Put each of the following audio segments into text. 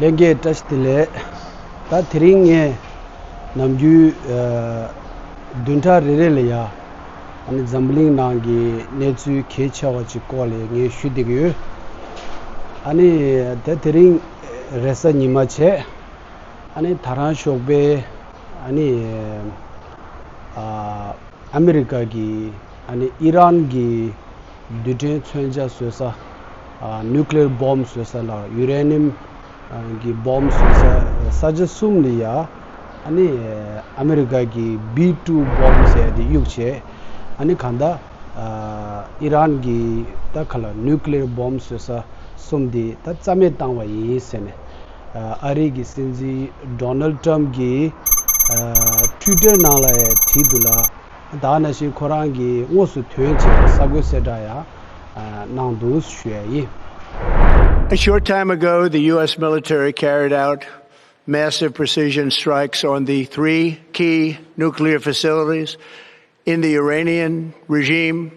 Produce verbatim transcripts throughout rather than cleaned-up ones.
ལྷན་རྒྱས་བཀྲ་ཤིས་བདེ་ལེགས། ད་དེ་རིང་ངས་ནམ་རྒྱུན་ཨ་བདུན་ཕྲག་རེ་རེ་ལ་ཡ་ཨ་ནི་འཛམ་བུ་གླིང་ནང་གི་གནས་ཚུལ་གལ་ཆེ་བ་ཅིག་སྐོར་ལ་ངས་ཞུ་བསྡད་ཀྱི་ཡོད། ཨ་ནི་ད་དེ་རིང་རེས་གཟའ་ཉི་མ་བྱས། ཨ་ནི་ད་རང་ཞོགས་པའི་ཨ་ནི་ཨ་ཨ་མི་རི་ཀ་གི་ཨ་ནི་ཨི་རན་གྱི་རྡུལ་ཕྲན་མཚོན་ཆ་བཟོ་ས། ཨ་ནིའུ་ཀི་ལི་ཡར་བྷོམ་བཟོ་ས་ལ་ཡུ་རེ་ནི་ཡམ་གྱི་བྷོམ་བཟོ་ས་ས་ཆ་གསུམ་ལ་ཡ་ཨ་ནི་ཨ་མི་རི་ཀ་གི་བི་ཊུ་བྷོམ་ཟེར་དེ་གཡུགས་བྱས། ཨ་ནི་གང་ལྟར་ཨ་ཨི་རན་གྱི་ད་ག་ལ་ནིའུ་ཀི་ལི་ཡར་བྷོམ་བཟོ་ས་གསུམ་དེ་ད་རྩ་མེད་བཏང་བ་ཡིན་ཟེར་ནས། ཨ་རི་གི་སྲིད་འཛིན་ཌོ་ནལ་ཊམ་གྱིས་ཨ་ཊུའི་ཊར་ནང་ལ་ཡང་བྲིས་འདུག་ལ། ད་ནང་བཞིན་ཁོ་རང་གིས་དངོས་སུ་ཐོན་བྱས་གསར་འགོད་གསལ་བསྒྲགས་ཡང་ཨ་གནང་འདུག་ཞུ་ཡ་ཡིན། A short time ago, the U S military carried out massive precision strikes on the three key nuclear facilities in the Iranian regime: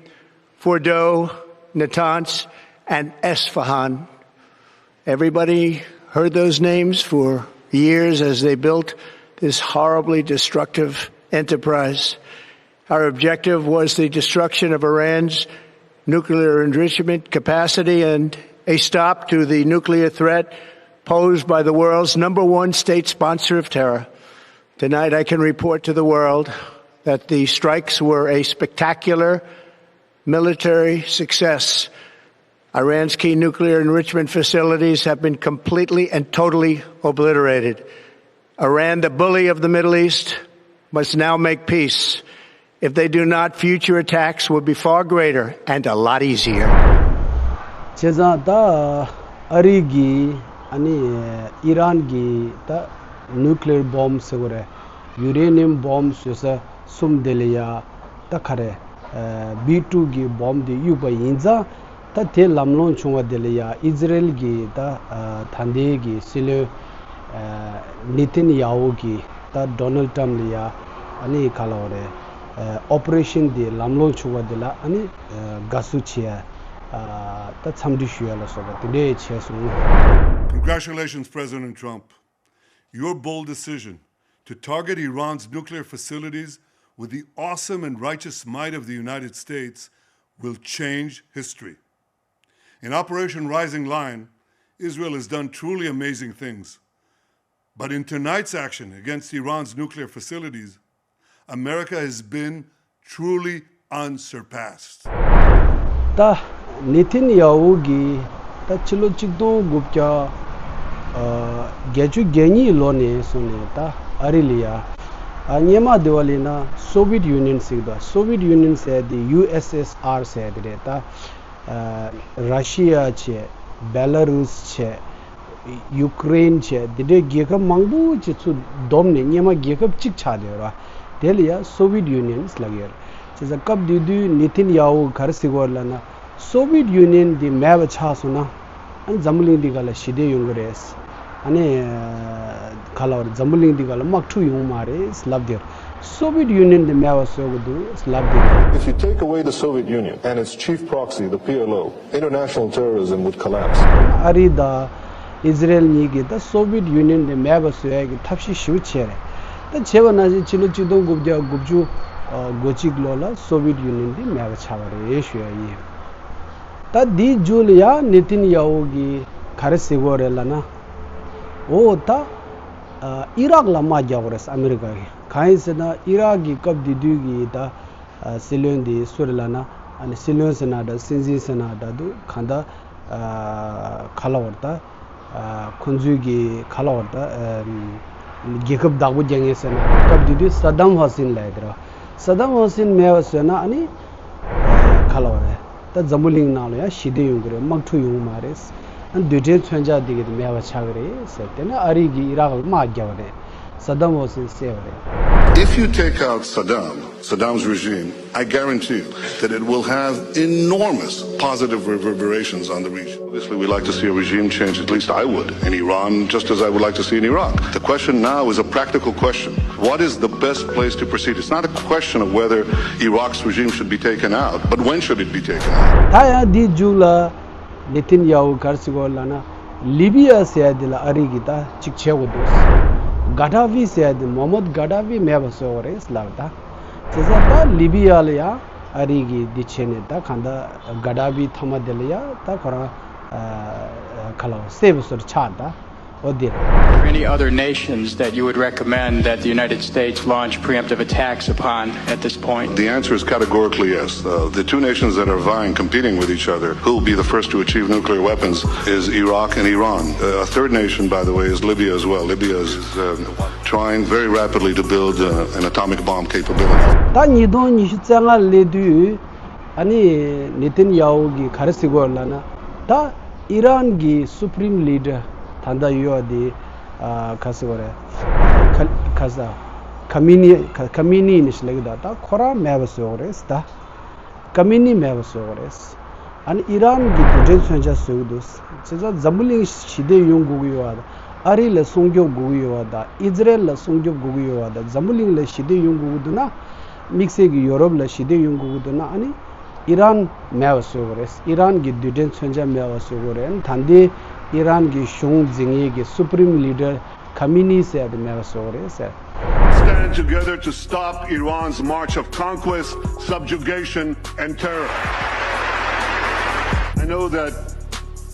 Fordow, Natanz, and Esfahan. Everybody heard those names for years as they built this horribly destructive enterprise. Our objective was the destruction of Iran's nuclear enrichment capacity and a stop to the nuclear threat posed by the world's number one state sponsor of terror. Tonight, I can report to the world that the strikes were a spectacular military success. Iran's key nuclear enrichment facilities have been completely and totally obliterated. Iran, the bully of the Middle East, must now make peace. If they do not, future attacks will be far greater and a lot easier. བྱས་ཙང་ད་ཨ་རི་གིས་ཨ་ནི་ཨི་རན་གྱི་ད་ནིའུ་ཀི་ལི་ཡར་བྷོམ་ཟེར་དགོས་རེད། ཡུ་རེ་ནི་ཡམ་བྷོམ་བཟོ་ས་གསུམ་དེ་ལ་ཡ་ད་ག་རེ་བི་ཊུ་གི་བྷོམ་དེ་གཡུགས་པ་ཡིན་ཙང་། ད་དེ་ལམ་ལྷོང་བྱུང་བ་དེ་ལ་ཡ་ཨི་ཛི་རེལ་གྱི་ད་ཨ་ད་ལྟའི་གི་སྲིད་བློན་ཨ་ནེ་ཐན་ཡ་ཧུ་གིས་ད་ཌོ་ནལ་ཊམ་ལ་ཡ་ཨ་ནི་ག་ལབ་དགོས་རེད། ཨ་ཨོ་པ་རེ་ཤན་དེ་ལམ་ལྷོང་བྱུང་བ་དེ་ལ་ཨ་ནི་ཨ་དགའ་བསུ་བྱེད་ཡ་ཨ་ད་འཚམས་འདྲི་ཞུ་ཡ་ལ་སོགས་པ་དེ་འདྲས་བྱས་སོང་། Congratulations, President Trump. Your bold decision to target Iran's nuclear facilities with the awesome and righteous might of the United States will change history. In Operation Rising Lion, Israel has done truly amazing things. But in tonight's action against Iran's nuclear facilities, America has been truly unsurpassed. ད་ནེ་ཐན་ཡ་ཧུ་གིས་ད་ཕྱི་ལོ་གཅིག་སྟོང་དགུ་བརྒྱ་ཨ་བརྒྱད་ཅུ་གྱ་གཉིས་ལོ་ནས་བཟུང་ནས་ད་ཨ་རི་ལ་ཡ་ཨ་སྔོན་མ་དེ་བ་ལ་ཡིན་ན་སོ་ཝི་ཡེཊ་ཡུ་ནི་ཡན་ཟེར་གི་འདུག་སོ་ཝི་ཡེཊ་ཡུ་ནི་ཡན་ཟེར་དེ་ཡུ་ཨེས་ཨེས་ཨར་ཟེར་དེ་རེད་ད། ཨ་ར་ཤི་ཡ་བྱས། བེ་ལ་རུས་བྱས། ཡུ་ཀེ་རེན་བྱས། འདི་འདྲའི་རྒྱལ་ཁབ་མང་པོ་ཅིག་ཚུར་བསྡོམས་ནས་སྔོན་མ་རྒྱལ་ཁབ་གཅིག་ཆགས་བསྡད་ཡོད་ར། དེ་ལ་ཡང་སོ་ཝི་ཡེཊ་ཡུ་ནི་ཡན་ལབ་ཀྱི་ཡོད་རེད། བྱས་ཙང་སྐབས་དེ་དུས་ནེ་ཐན་ཡ་ཧུ་ག་རེ་ཟེར་གྱི་ཡོད་རེད་ལབ་ན། སོ་ཝི་ཡེཊ་ཡུ་ནི་ཡན་འདི་མེད་པ་ཆགས་སོང་ན། ཨ་ནི་འཛམ་བུ་གླིང་འདི་ག་ལ་ཞི་བདེ་ཡོང་གི་རེད། ཨ་ནི་ག་ལབ་རེད། འཛམ་བུ་གླིང་འདི་ག་ལ་དམག་འཁྲུག་ཡོང་མ་རེད་ལབ་དེར། སོ་ཝི་ཡེཊ་ཡུ་ནི་ཡན་འདི་མེད་པ་བཟོ་གི་འདུག་ལབ་དེར། If you take away the Soviet Union and its chief proxy, the P L O, international terrorism would collapse. ཨ་རི་དང་ཨི་ཛི་རེལ་གཉིས་ཀྱིས་ད་སོ་ཝི་ཡེཊ་ཡུ་ནི་ཡན་འདི་མེད་པ་བཟོ་ཡ་གི་ཐབས་ཤེས་ཞེ་པོ་བྱས་རེད། ད་བྱས་པ་ནང་བཞིན་ཕྱི་ལོ་གཅིག་སྟོང་དགུ་བརྒྱ་དགུ་བཅུ་གོ་གཅིག་ལོ་ལ་སོ་ཝི་ཡེཊ་ཡུ་ནི་ཡན་འདི་མེད་པ་ཆགས་པ་རེད་ཞུ་ཡ་ཡིན། ད་འདིའི་མཇུག་ལ་ཡང་ནེ་ཐན་ཡ་ཧུ་གིས་ག་རེ་ཟེར་གྱི་ཡོད་རེད་ལབ་ན། འོ་ད་ཨ་ཨི་རག་ལ་དམག་རྒྱག་དགོས་རེད་ཨ་མི་རི་ཀ་གིས། གང་ཡིན་ཟེར་ན་ཨི་རག་གི་སྐབས་དེ་དུས་ཀྱི་ད་ཨ་སྲིད་བློན་དེ་སུ་རེད་ལབ་ན། ཨ་ནི་སྲིད་བློན་ཟེར་ན་འདྲ། སྲིད་འཛིན་ཟེར་ན་འདྲ་འདུག་གང་ལྟར་ཨ་ག་ལབ་དགོས་རེད་ད། ཨ་ཁོང་ཚོའི་གི་ག་ལབ་དགོས་རེད་ད། ཨ་རྒྱལ་ཁབ་བདག་པོ་རྒྱག་མཁན་ཟེར་ན་འདྲ། སྐབས་དེ་དུས་སད་དམ་ཧུ་སིན་ལབ་ཡ་དེ་རེད། སད་དམ་ཧུ་སིན་མེད་པ་བཟོས་ན་ཨ་ནི་ཨ་ག་ལབ་དགོས་རེད། ད་འཛམ་བུ་གླིང་ནང་ལ་ཡང་ཞི་བདེ་ཡོང་གི་རེད། དམག་འཁྲུག་ཡོང་མ་རེད། ཨ་རྡུལ་ཕྲན་མཚོན་ཆ་འདི་གི་དེ་མེད་པ་ཆགས་ཀྱི་རེད་ཟེར། དེ་ནས་ཨ་རི་གིས་ཨི་རག་ལ་དམག་བརྒྱབ་པ་རེད། སད་དམ་ཧུ་སིན་བསད་པ་རེད། If you take out Saddam, Saddam's regime, I guarantee you that it will have enormous positive reverberations on the region. Obviously, we like to see a regime change, at least I would, in Iran, just as I would like to see in Iraq. The question now is a practical question. What is the best place to proceed? It's not a question of whether Iraq's regime should be taken out, but when should it be taken out? ད་ཡང་འདིའི་མཇུག་ལ་ནེ་ཐན་ཡ་ཧུ་ག་རེ་ཟེར་གྱི་ཡོད་ལབ་ན། ལི་བི་ཡ་ཟེར་ཡ་དེ་ལ་ཨ་རི་གིས་ད་ཅིག་བྱེད་དགོས་འདུག། ག་ཌ་ཕི་ཟེར་ཡ་དེ་མོ་མད་ག་ཌ་ཕི་མེད་པ་བཟོ་དགོས་རེད་ལབ་ད། བྱས་ཙང་ད་ལི་བི་ཡ་ལ་ཡ་ཨ་རི་གིས་འདི་བྱས་ནས་ད་གང་ལྟར་ག་ཌ་ཕི་མཐའ་མ་དེ་ལ་ཡ་ད་ཁོ་རང་ཨ་ག་ལ་བ་སེབ་བཟོ་འདྲ་ཆགས་ད། འོ་དེ་རེད། Are there any other nations that you would recommend that the United States launch preemptive attacks upon at this point? The answer is categorically yes. Uh, the two nations that are vying, competing with each other, who will be the first to achieve nuclear weapons, is Iraq and Iran. Uh, a third nation, by the way, is Libya as well. Libya is uh, trying very rapidly to build uh, an atomic bomb capability. ད་ཉིས་སྟོང་ཉི་ཤུ་རྩ་ལྔ་སླེབས་དུས་ཨ་ནི་ནེ་ཐན་ཡ་ཧུ་གིས་ག་རེ་ཟེར་གྱི་ཡོད་ལབ་ན། ད་ཨི་རན་གྱི་སུ་པི་རིམ་ལི་ཌར་ད་ལྟ་ཡོད་པ་དེ་ཨ་ག་ཟེར་དགོས་རེད། ཁ་ཁ་ས་ཁ་མི་ནི་ཁ་ཁ་མི་ནི་ནི་ཞིག་ལབ་ཀྱི་འདུག། ད་ཁོ་རང་མེད་པ་བཟོ་དགོས་རེད་ད། ཀ་མི་ནི་མེད་པ་བཟོ་དགོས་རེད། ཨ་ནི་ཨི་རན་གྱི་རྡུལ་ཕྲན་མཚོན་ཆ་བཟོ་གི་འདུག། བྱས་ཙང་འཛམ་བུ་གླིང་ཞི་བདེ་ཡོང་དགོས་ཀྱི་ཡོད་པ་དང་། ཨ་རི་ལ་སྲུང་སྐྱོབ་དགོས་ཀྱི་ཡོད་པ་དང་། ཨི་ཛི་རལ་ལ་སྲུང་སྐྱོབ་དགོས་ཀྱི་ཡོད་པ་དང་། འཛམ་བུ་གླིང་ལ་ཞི་བདེ་ཡོང་དགོས་ཀྱི་འདུག་ན། དམིགས་བསལ་གྱི་ཡོ་རོབ་ལ་ཞི་བདེ་ཡོང་དགོས་ཀྱི་འདུག་ན། ཨ་ནི་ཨི་རན་མེད་པ་བཟོ་དགོས་རེད། ཨི་རན་གྱི་རྡུལ་ཕྲན་མཚོན་ཆ་མེད་པ་བཟོ་དགོས་རེད། ད་ལྟའི་ཨི་རན་གྱི་གཞུང་འཛིན་མཁན་གྱི་སུ་པི་རིམ་ལི་ཌར་ཁ་མི་ནི་ཟེར་ཡ་དེ་མེད་པ་བཟོ་དགོས་རེད་ཟེར། Stand together to stop Iran's march of conquest, subjugation, and terror. I know that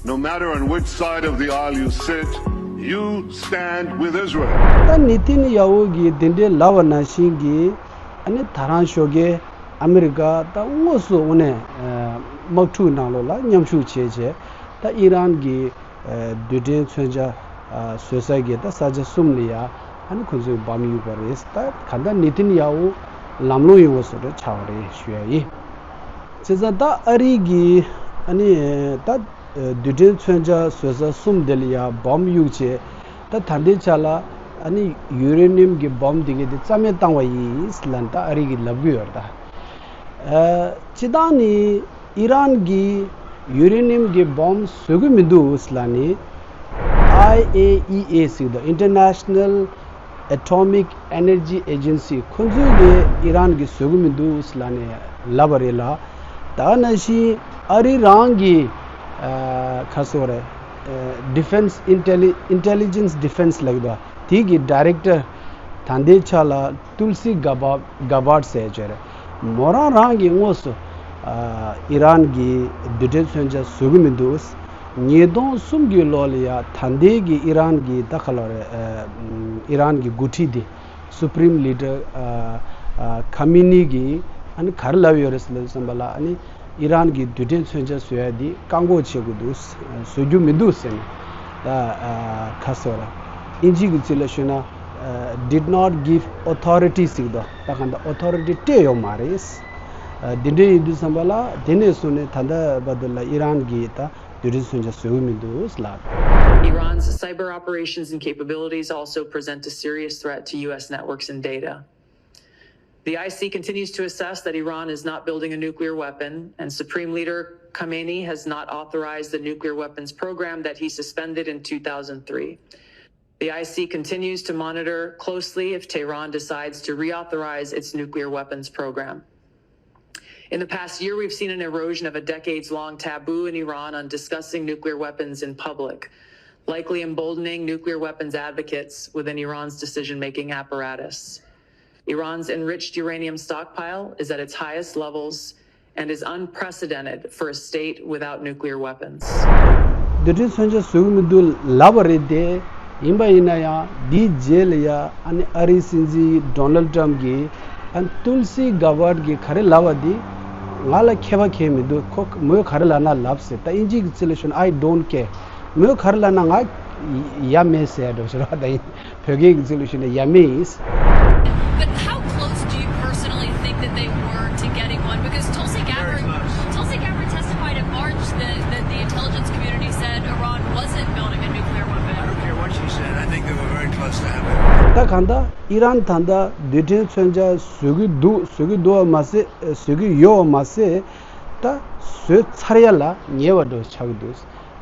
no matter on which side of the aisle you sit, you stand with Israel. ད་ནེ་ཐན་ཡ་ཧུ་གིས་དེ་འདྲའི་ལབ་པ་ནང་བཞིན་གྱི་ཨ་ནི་ད་རང་ཞོགས་ཀས་ཨ་མི་རི་ཀ་ད་དངོས་སུ་དངོས་གནས་དམག་འཁྲུག་ནང་ལོགས་ལ་མཉམ་ཞུགས་བྱས་བྱས། ད་ཨི་རན་གྱི་རྡུལ་ཕྲན་མཚོན་ཆ་བཟོ་ས་གི་ད་ས་ཆ་གསུམ་ལ་ཡ་ཨ་ནི་ཁོ་ཚོས་འབམ་གཡུགས་པ་རེད། ད་ག་ད་ནེ་ཐན་ཡ་ཧུ་ལམ་ལྷོང་ཡོང་བ་བཟོ་འདྲ་ཆགས་པ་རེད་ཞུ་ཡ་ཡིན། བྱས་ཙང་ད་ཨ་རི་གི་ཨ་ནི་ད་རྡུལ་ཕྲན་མཚོན་ཆ་བཟོ་ས་གསུམ་དེ་ལ་ཡ་འབམ་གཡུགས་བྱས། ད་ད་ལྟའི་ཆ་ལ་ཨ་ནི་ཡུ་རེ་ནི་ཡམ་གྱི་འབམ་དེ་གའི་དེ་རྩ་མེད་བཏང་བ་ཡིན་ལབ་ད་ཨ་རི་གིས་ལབ་གི་ཡོད་རེད་ད། ཨ་སྤྱིར་བཏང་ནི་ཨི་རན་གྱིས་ཡུ་རེ་ནི་ཡམ་གྱི་འབམ་བཟོ་གི་མི་འདུག་ལབ་ནི། ཨའི་ཨེ་ཨི་ཨེ་ཟེར་གྱི་འདུག། International Atomic Energy Agency ཁོ་ཚོས་ལས་ཨི་རན་གྱིས་བཟོ་གི་མི་འདུག་ལབ་ནས་ལབ་པ་རེད་ལ། ད་ནང་བཞིན་ཨ་རི་རང་གི་ཨ་ག་ཟེར་དགོས་རེད། ཨ་Defense Intelli- Intelligence Defense ལབ་ཀྱི་འདུག། དེ་གི་ཌའི་རེག་ཊར་ད་ལྟའི་ཆ་ལ་ཏུལ་སི་ག་བར་ག་བར་ཟེར་བྱས་རེད། མོ་རང་རང་གིས་དངོས་སུ་ཨ་ཨི་རན་གྱི་རྡུལ་ཕྲན་མཚོན་ཆ་བཟོ་གི་མི་འདུག། ཉིས་སྟོང་གསུམ་གྱི་ལོ་ལ་ཡ་ད་ལྟའི་གི་ཨི་རན་གྱི་ད་ག་ལབ་རེད། ཨ་ཨི་རན་གྱི་འགོ་ཁྲིད་དེ་སུ་པི་རིམ་ལི་ཌར་ཨ་ཨ་ཁ་མི་ནི་གིས་ཨ་ནི་ག་རེ་ལབ་ཡོད་རེད་ཟེར་ལབ་བསམ་པ་ལ། ཨ་ནི་ཨི་རན་གྱི་རྡུལ་ཕྲན་མཚོན་ཆ་བཟོ་ཡ་འདི་བཀག་འགོག་བྱེད་དགོས་འདུག། བཟོ་རྒྱུ་མི་འདུག་ཟེར་ནས། ད་ཨ་ག་ཟེར་བ་ཨིན་ཇི་གི་ཚིག་ལ་ཞུས་ན། ཨ་did not give authority ཟེར་གྱི་འདུག། ད་གང་ལྟར་ཨོ་ཐོ་རི་ཊི་སྤྲད་ཡོད་མ་རེད། ཨ་འདི་འདྲ་ཡིན་དུས་ཙམ་པ་ལ་དེ་ནས་བཟུང་ནས་ད་ལྟ་བར་དུ་ལ་ཨི་རན་གྱིས་ད་རྡུལ་ཕྲན་མཚོན་ཆ་བཟོ་གི་མི་འདུག་ལབ། Iran's cyber operations and capabilities also present a serious threat to U S networks and data. The I C continues to assess that Iran is not building a nuclear weapon, and Supreme Leader Khamenei has not authorized the nuclear weapons program that he suspended in two thousand three. The I C continues to monitor closely if Tehran decides to reauthorize its nuclear weapons program. In the past year, we've seen an erosion of a decades long taboo in Iran on discussing nuclear weapons in public, likely emboldening nuclear weapons advocates within Iran's decision making apparatus. Iran's enriched uranium stockpile is at its highest levels and is unprecedented for a state without nuclear weapons. རྡུལ་ཕྲན་མཚོན་ཆ་བཟོ་གི་མི་འདུག་ལབ་པ་རེད་དེ། ཡིན་པ་ཡིན་ན་ཡང་འདིའི་རྗེས་ལ་ཡ་ཨ་ནི་ཨ་རིའི་སྲིད་འཛིན་ཌོ་ནལ་ཊམ་གྱིས་ཨ་ནི་ཏུལ་སི་ག་བར་གྱིས་ག་རེ་ལབ་པ་འདི་ང་ལ་ཁྱད་པར་གང་ཡང་མི་འདུག། ཁོ་མོས་ག་རེ་ལབ་ན་ལབ་ཟེར། ད་ཨིན་ཇི་གི་ཚིག་ལ་ཞུས་ན། I don't care. མོས་ག་རེ་ལབ་ན་ང་ཡ་མེད་ཟེར་ཡ་འདྲ་པོ་ཞིག་རེད་པ། ད་ཡིན། བོད་སྐད་ཀྱི་ཚིག་ལ་ཞུས་ན་ཡ་མེད་ཡིན། But how close do you personally think that they were to getting one? Because Tulsi Gabbard, Tulsi Gabbard testified in March that, that the intelligence community said Iran wasn't building a nuclear weapon. I don't care what she said. I think they were very close to having it. ད་གང་ལྟར་ཨི་རན་ད་ལྟ་རྡུལ་ཕྲན་མཚོན་ཆ་བཟོ་གི་འདུག། བཟོ་གི་འདུག་པ་མ་ཟད། བཟོ་གི་ཡོད་པ་མ་ཟད། ད་བཟོས་ཚར་ཡ་ལ་ཉེ་བ་འདྲ་པོ་ཆགས་ཀྱི་འདུག།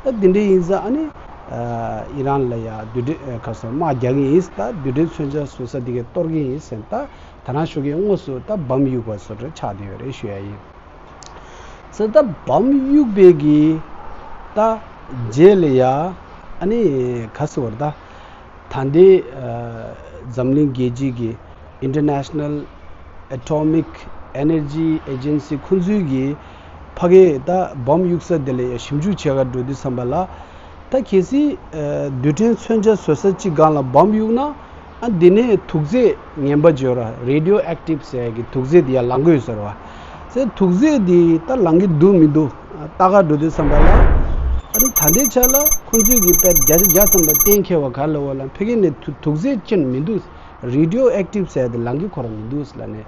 ད་འདི་འདྲ་ཡིན་ཙང་ཨ་ནི་ཨ་ཨི་རན་ལ་ཡ་རྡུལ་ཕྲན་ཨ་ག་ཟེར་དམག་རྒྱག་གི་ཡིན། ད་རྡུལ་ཕྲན་མཚོན་ཆ་བཟོ་ས་འདི་གས་གཏོར་གི་ཡིན་ཟེར། ད་ད་རང་ཞོགས་ཀས་དངོས་སུ་ད་འབམ་གཡུགས་པ་བཟོ་འདྲ་ཆགས་བསྡད་ཡོད་རེད་ཞུ་ཡ་ཡིན། ཟེར། ད་འབམ་གཡུགས་པའི་གི་ད་རྗེས་ལ་ཡ་ ཨ་ནི་ག་ཟེར་བ་རེད་ད། ད་ལྟའི་ཨ་འཛམ་གླིང་རྒྱལ་སྤྱི་གི་International Atomic Energy Agency ཁོང་ཚོའི་གི་ཕ་གིའི་ད་འབམ་གཡུག་ས་དེ་ལ་ཞིབ་འཇུག་བྱེད་ག་འགྲོ་དུས་ཙམ་པ་ལ། ད་གལ་སྲིད་ཨ་རྡུལ་ཕྲན་མཚོན་ཆ་བཟོ་ས་གཅིག་སྒང་ལ་འབམ་གཡུག་ན། ཨ་འདི་ནས་དུག་རྫས་ངན་པ་བརྗོད་ར་Radio Active ཟེར་ཡ་གི་དུག་རྫས་དེ་ཡར་ལངས་ཀྱི་ཡོད་ཟེར་བ། ཟེར་དུག་རྫས་དེ་ད་ལངས་ཀྱི་འདུག་མི་འདུག་ལྟ་ག་འགྲོ་དུས་ཙམ་པ་ལ། ཨ་ནི་ད་ལྟའི་ཆ་ལ་ཁོང་ཚོས་ཀྱི་དཔེ་བརྒྱ་ཆ་བརྒྱ་ཙམ་ལ་གཏན་འཁེལ་བ་ག་ལ་བ་ལ་ཕ་གི་ནས་དུ་དུག་རྫས་ཅན་མི་འདུག Radio Active ཟེར་ཡ་དེ་ལངས་ཀྱི་ཁོ་རང་མི་འདུག་ལ་ནས།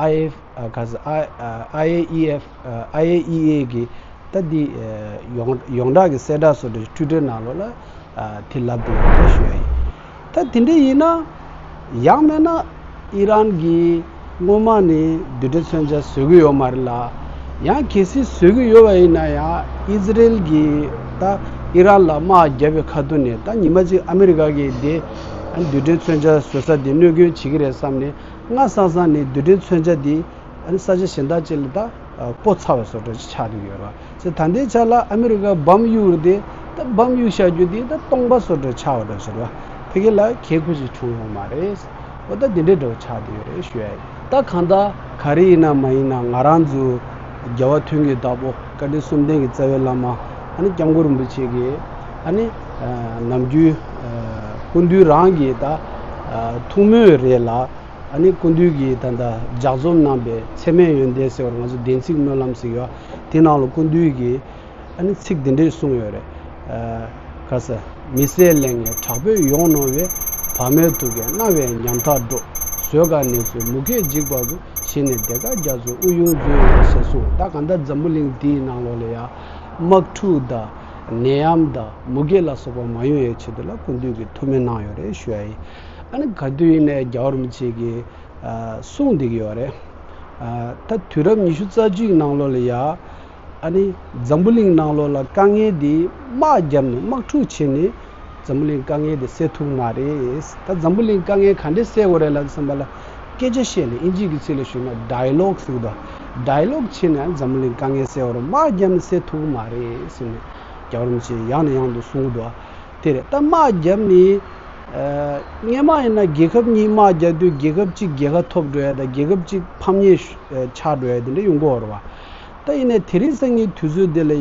ཨའི་ཨེཕ་ཨ་ག་ཟེར་ཨ་ཨ་ཨའི་ཨེ་ཨེཕ་ཨ་ཨའི་ཨེ་ཨི་ཨེ་གི་ད་འདི་ཨ་ཡོངས་ཡོངས་གྲགས་ཀྱི་གསལ་བསྒྲགས་སོགས་དེ་ཊུའི་ཊར་ནང་ལོགས་ལ་ཨ་དེ་ལབ་འདུག་ཡོད་རེད་ཞུ་ཡ་ཡིན། ད་དེ་འདྲ་ཡིན་ན་ཡང་མིན་ན་ཨི་རན་གྱིས་སྔོན་མ་ནས་རྡུལ་ཕྲན་མཚོན་ཆ་བཟོ་གི་ཡོད་མ་རེད་ལ། ཡང་གལ་སྲིད་བཟོ་གི་ཡོད་པ་ཡིན་ན་ཡང་ཨི་ཛི་རེལ་གྱིས་ད་ཨི་རན་ལ་དམག་བརྒྱབ་པའི་ཁ་ཐུག་ནས་ད་ཉི་མ་གཅིག་ཨ་མི་རི་ཀ་གིས་དེ་རྡུལ་ཕྲན་མཚོན་ཆ་བཟོ་ས་དེ་གནོད་སྐྱོན་བྱེད་ཀྱི་རེད་བསམ་ནས། སྔ་ས་ས་ནས་རྡུལ་ཕྲན་མཚོན་ཆ་འདི་ཨ་ནི་ས་ཆ་གཞན་དག་ཅིག་ལ་ད་ཨ་སྤོ་ཚར་བའི་བཟོ་འདྲ་ཅིག་ཆགས་བསྡད་ཡོད་རེད་བ། ཚེ་ད་ལྟའི་ཆ་ལ་ཨ་མི་རི་ཀ་འབམ་གཡུག་རེད་དེ། ད་འབམ་གཡུག་བཞག་རྒྱུ་དེ་ད་སྟོང་པ་བཟོ་འདྲ་ཆགས་པ་འདྲ་ཟེར་བ། ཕ་གི་ལ་གལ་ཁུ་ཞིག་བྱུང་ཡོད་མ་རེད། འོ་ད་འདི་འདྲའི་འདྲ་བ་ཆགས་བསྡད་ཡོད་རེད་ཞུ་ཡ་ཡིན། ད་གང་ལྟར་ག་རེ་ཡིན་ན་མ་ཡིན་ན་ང་རང་ཚོ་རྒྱལ་བ་མཐུན་རྒྱལ་བདག་པོ་བཀའ་དྲིན་གསུམ་ལྡན་གྱི་རྩ་བའི་བླ་མ་ཨ་ནི་སྐྱབས་མགོན་རིན་པོ་ཆེ་གིས་ཨ་ནི་ཨ་ནམ་རྒྱུན་ཨ་སྐུ་མདུན་རང་གིས་ད་ཨ་ཐུགས་སྨོན་རེད་ལ། ཨ་ནི་སྐུ་མདུན་གྱིས་ད་ལྟ་ལྗགས་རྩོམ་གནང་པའི་ཚད་མེད་ཡོན་ཏན་ཟེར་བར་ང་ཚོ་བདེན་ཚིག་སྨོན་ལམ་ཟེར་ཡོད། དེ་ནང་ལ་སྐུ་མདུན་གྱིས་ཨ་ནི་ཚིག་འདི་འདྲས་གསུངས་ཡོད་རེད། ཨ་ག་ས། མི་བཟད་ལས་ངན་དྲག་པོས་ཡོངས་ནོར་བའི། བག་མེད་དུ་གས་རྣ་བས་ཉམ་ཐག་འགྲོ། བཟོད་དཀའ་ནད་སོགས་མུ་གེས་འཇིགས་པ་པོ། ཞི་གནས་བདེ་དཀའ་རྒྱ་མཚོ་དབུགས་དབྱུང་མཛོད། ཞེས་གསུངས། ད་གང་ལྟར་འཛམ་བུ་གླིང་འདིའི་ནང་ལོགས་ལ་ཡང་དམག་འཁྲུག་དང་ནད་ཡམས་དང་མུ་གེ་ལ་སོགས་པ་མ་ཡོང་ཡའི་ཆེད་དུ་ལ་སྐུ་མདུན་གྱིས་ཐུགས་སྨོན་གནང་ཡོད་རེད་ཞུ་ཡ་ཡིན། ཨ་ནི་ག་དུས་ཡིན་ནའི་རྒྱལ་བ་རིན་པོ་ཆེ་གིས་ཨ་གསུངས་བསྡད་ཀྱི་ཡོད་རེད། ཨ་ད་དུས་རབས་ཉི་ཤུ་རྩ་གཅིག་ནང་ལོགས་ལ་ཡ། ཨ་ནི་འཛམ་བུ་གླིང་ནང་ལོགས་ལ་དཀའ་ངལ་འདི་དམག་བརྒྱབ་ནས་དམག་འཁྲུག་བྱས་ནས་འཛམ་བུ་གླིང་དཀའ་ངལ་འདི་སེལ་ཐུབ་མ་རེད། ད་འཛམ་བུ་གླིང་དཀའ་ངལ་ག་འདྲས་སེལ་དགོས་རེད་ལབ་བསམ་པ་ལ། སྐད་ཆ་བཤད་ནས་ཨིན་ཇི་གི་ཚིག་ལ་ཞུས་ན་ཌའི་ལོག་ཟེར་གི་འདུག་ཌའི་ལོག་བྱས་ནས་འཛམ་བུ་གླིང་དཀའ་ངལ་སེལ་བ་རེད། དམག་བརྒྱབ་ནས་སེལ་ཐུབ་མ་རེད་ཟེར་ནས་རྒྱལ་བ་རིན་པོ་ཆེས་ཡང་ནས་ཡང་དུ་གསུང་གི་འདུག་དེ་རེད། ད་དམག་བརྒྱབ་ནས་ཨ་སྔོན་མ་ཡིན་ན་རྒྱལ་ཁབ་གཉིས་དམག་བརྒྱབ་དུས་རྒྱལ་ཁབ་གཅིག་རྒྱལ་ཁ་ཐོབ་འགྲོ་ཡ་དང་རྒྱལ་ཁབ་གཅིག་ཕམ་ཉེས་ཆགས་འགྲོ་ཡ་དེ་འདྲ་ཡོང་གི་ཡོད་རེད་བ། ད་ཡིན་ནའི་དེ་རིང་སང་ཉིན་དུས་ཚོད་འདི་ལ་ཡ།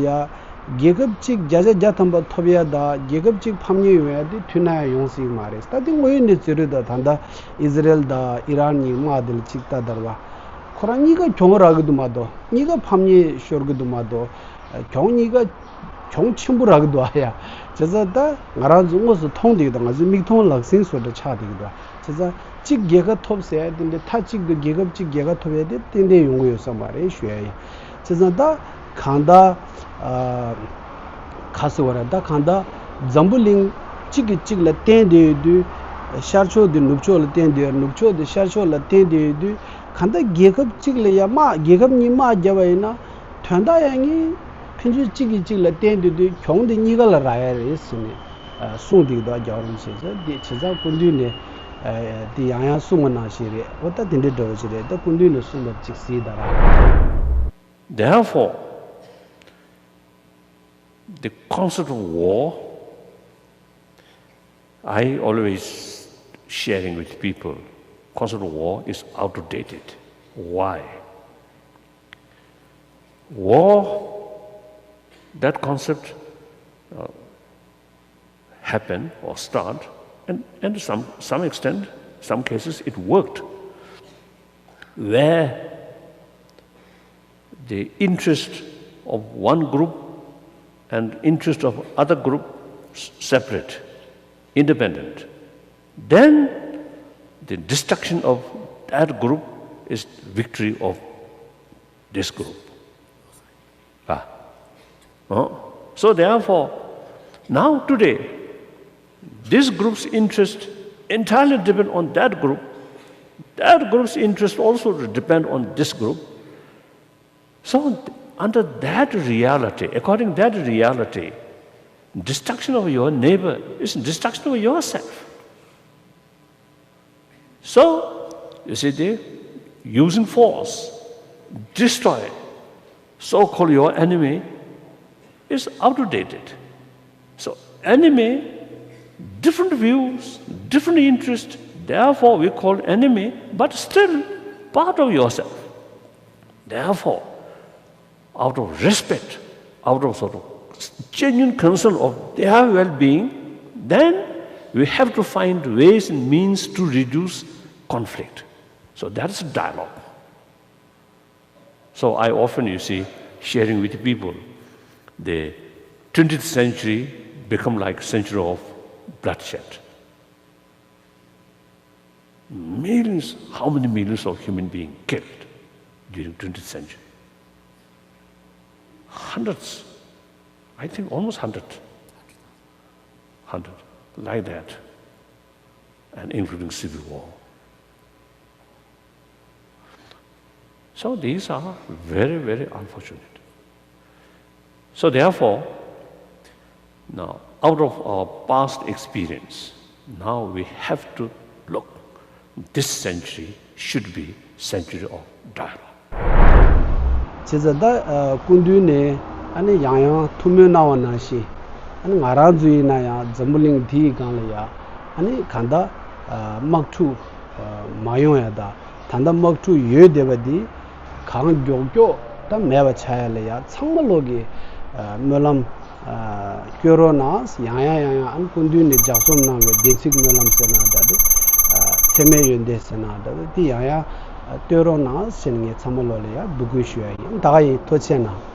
རྒྱལ་ཁབ་གཅིག་བརྒྱ་ཆ་བརྒྱ་ཐམ་པ་ཐོབ་ཡ་དང་རྒྱལ་ཁབ་གཅིག་ཕམ་ཉེས་ཡོང་ཡ་དེ་དུས་ནམ་ཡང་ཡོང་སྲིད་མ་རེད། ད་དེ་དངོས་ཡོད་གནས་ཚུལ་རེད། ད་ད་ལྟ་ཨི་ཛི་རེལ་དང་ཨི་རན་གཉིས་དམག་དེ་ལ་གཅིག་ལྟ་དར་བ། ཁོ་རང་གཉིས་ཀ་གྱོང་རག་གི་འདུག་མ་གཏོགས། གཉིས་ཀ་ཕམ་ཉེས་ཤོར་གི་འདུག་མ་གཏོགས། གྱོང་གཉིས་ཀ་གྱོང་ཆེན་པོ་རག་གི་འདུག་ཨ་ཡ། བྱས་ཙང་ད་ང་རང་ཚོ་དངོས་སུ་མཐོང་བསྡད་ཀྱི་འདུག་ང་ཚོའི་མིག་མཐོང་ལག་ཟིན་བཟོ་འདྲ་ཆགས་བསྡད་ཀྱི་འདུག་བྱས་ཙང་གཅིག་རྒྱལ་ཁ་ཐོབ་ཟེར་ཡ་དེ་འདྲ་མཐའ་གཅིག་ཏུ་རྒྱལ་ཁབ་གཅིག་རྒྱལ་ཁ་ཐོབ་ཡ་དེ་ཏན་ཏན་ཡོང་གི་ཡོད་ས་མ་རེད་ཞུ་ཡ་ཡིན། བྱས་ཙང་ད་གང་ལྟར་ཨ་ག་ཟེར་བ་རེད། ད་གང་ལྟར་འཛམ་བུ་གླིང་གཅིག་གིས་གཅིག་ལ་བརྟེན་བསྡད་ཡོད་དུས། ཤར་ཕྱོགས་དེ་ནུབ་ཕྱོགས་ལ་བརྟེན་བསྡད་ཡོད། ནུབ་ཕྱོགས་དེ་ཤར་ཕྱོགས་ལ་བརྟེན་བསྡད་ཡོད་དུས། གང་ལྟར་རྒྱལ་ཁབ་གཅིག་ལ་ཡ་དམག་རྒྱལ་ཁབ་གཉིས་དམག་བརྒྱབ་པ་ཡིན་ན། དོན་དག་ཡང་ངས་ཕན་ཚུན་གཅིག་གིས་གཅིག་ལ་བརྟེན་བསྡད་དུས་གྱོང་དེ་གཉིས་ཀ་ལ་རག་ཡ་རེད་ཟེར་ནས་ཨ་གསུངས་བསྡད་ཀྱི་འདུག་རྒྱལ་བ་རིན་པོ་ཆེས། དེ་བྱས་ཙང་སྐུ་མདུན་ནས་ཨ་དེ་ཡང་ཡང་གསུངས་པ་ནང་བཞིན་རེད། འོ་ད་དེ་འདྲའི་འདྲ་བོ་ཞིག་རེད། ད་སྐུ་མདུན་ནས་གསུངས་པ་ཅིག་གཟིགས་དང་ར། Therefore, the concept of war, I always sharing with people, concept of war is outdated. Why? War, that concept uh, happen or start, and, and to some, some extent, some cases it worked, where the interest of one group and interest of other group s- separate, independent. Then the destruction of that group is victory of this group. Ah. Uh, so therefore, now today, this group's interest entirely depend on that group. That group's interest also depend on this group. So under that reality, according that reality, destruction of your neighbor is destruction of yourself. So, you see, the using force, destroy so-called your enemy is outdated. So, Enemy, different views, different interests, therefore we call enemy, but still part of yourself. Therefore, out of respect, out of sort of genuine concern of their well-being, then we have to find ways and means to reduce conflict. So that's dialogue. So I often, you see, sharing with people, the twentieth century become like century of bloodshed. Millions, how many millions of human beings killed during twentieth century? Hundreds. I think almost hundred. Hundred. Like that. And including civil war. So these are very, very unfortunate. So therefore, now, out of our past experience, now we have to look, this century should be century of dialogue. བྱས་ཙང་ད་སྐུ་མདུན་ནས་ཨ་ནི་ཡང་ཡང་ཐུགས་སྨོན་གནང་བ་ནང་བཞིན། ཨ་ནི་ང་རང་ཚོ་ཡིན་ན་ཡང་འཛམ་བུ་གླིང་འདིའི་སྒང་ལ་ཡ་ཨ་ནི་གང་ལྟར་དམག་འཁྲུག་མ་ཡོང་ཡ་དང་། ད་ལྟ་དམག་འཁྲུག་ཡོད་བསྡད་པ་འདི་གང་མགྱོགས་མགྱོགས་ད་མེད་པ་ཆགས་ཡ་ལ་ཡ་ཚང་མ་ལོག་གི་སྨོན་ལམ་སྐྱོན་རོགས་གནང་། ཡང་ཡང་ཡང་ཡང་ཨ་ནི་སྐུ་མདུན་ནས་ལྗགས་རྩོམ་གནང་བའི་བདེན་ཚིག་སྨོན་ལམ་ཟེར་ན་འདྲ་འདུག། ཚད་མེད་ཡོན་ཏན་ཟེར་ན་འདྲ་འདུག། འདི་ཡང་ཡང་སྟོན་རོགས་གནང་ཟེར་ནས་ངས་ཚང་མ་ལོག་ལ་ཡ་འབོད་སྐུལ་ཞུ་ཡ་ཡིན། ད་ག་ཡིན། ཐུགས་རྗེ་གནང་།